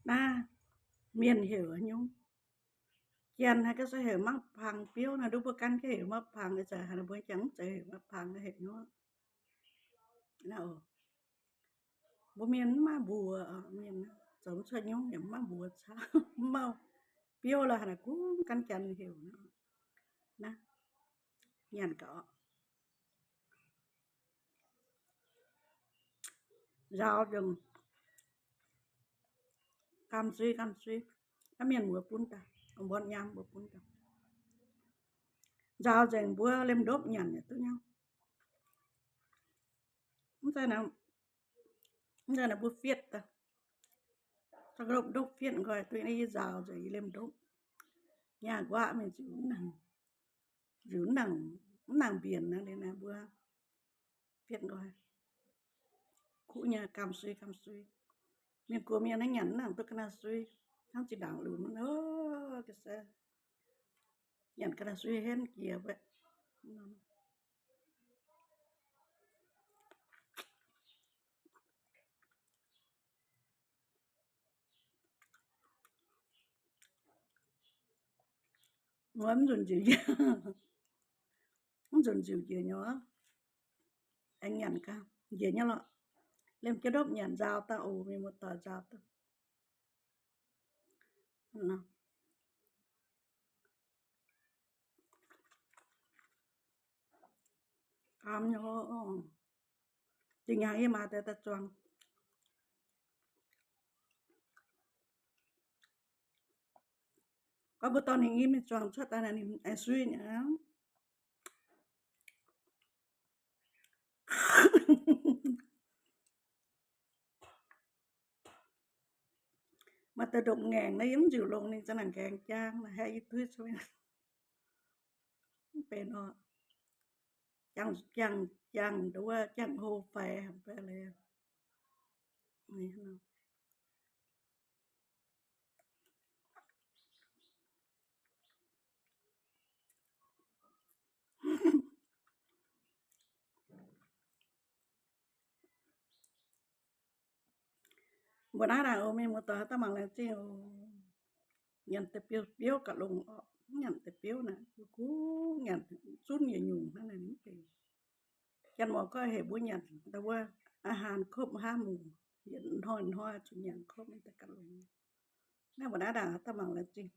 Naaiv mienh heuc nyungc. Janx haiz ga'se heuc mapv pang biouv naaiv, nduov mbuo gan ga'heuc mapv pang, ih zanc haiz mbuo janx mv zeiz heuc mapv pang, heuc nyungc. Mbuo mienh mv maaih mbuox, mienh zoux mv cuotv nyungc yaac mv maaih mbuox caux, mv maaih biouv lorqc, haaix naaic gunv gan janx heuc naaiv. Nyanc gaax. Nzaaux nzengc, gamh sui gamh sui. Aav, mienh mbuo bun daaih, mborqv nyaam mbuo bun daaih. Nzaaux nzengc mbuo liemh ndopv nyanc yaac duqv nyauv. Mv zeiz naaic mbuo fietv daaih, ndopv fietv nqoi duqv naaiv, yie nzaaux nzengc yie liemh ndopv. Nyaah nquaqv mingh nziux, nziux mv nangc mbienc naaiv, liuz naaiv mbuo fietv nqoi. Kuv nyei, gamh sui gamh sui. Mienh gox mienh naaiv nyanc mv nangc duqv ga'naaiv sui, hnangv zinh ndaangc lunx, ga'se nyanc ga'naaiv sui henv jiex wuov. Mv nzunc nziux, mv nzunc nziux njiec nyei, aengx nyanc gaax, njiec nyei lorqc. Liemh jienv ndopv nyanc nzaaux daaih oc, mienh muoz-doic, nzaaux daaih. Gaam nyei, zinh nyaanh yie maaih deix daaih zuangx. Gorngv mbuo dorh ninh nyei mingh zuangx cuotv daaih naaic, ninh aengx sui nyei. Maaih deix ndopv-ngaengc naaiv yie mv nziux longx, ninh za'naaic nqaengx jaang, haeqv yie duqv cuotv. Mv benx oc. Jangx, jangx, jangx nduov, jangx hlo faix haic leiz. Mbuo naaiv ndaangc oc, mienh muoz-doic, daaih mangc laengz zingh oc. Nyanc deix biouv, biouv gauh longx orqc. Mv nyanc deix biouv naaic, mbuo kungx nyanc zunv yietc nyungc hnangv naaic mv benx. Janx-morc gorngv heuc mbuo nyanc da'wuov อาหารครบห้าหมู่, yietc hnoi hnoi zuqc nyanc ครบ naaiv daaih gauh longx. Naaiv mbuo naaiv ndaangc daaih mangc laengz zingh.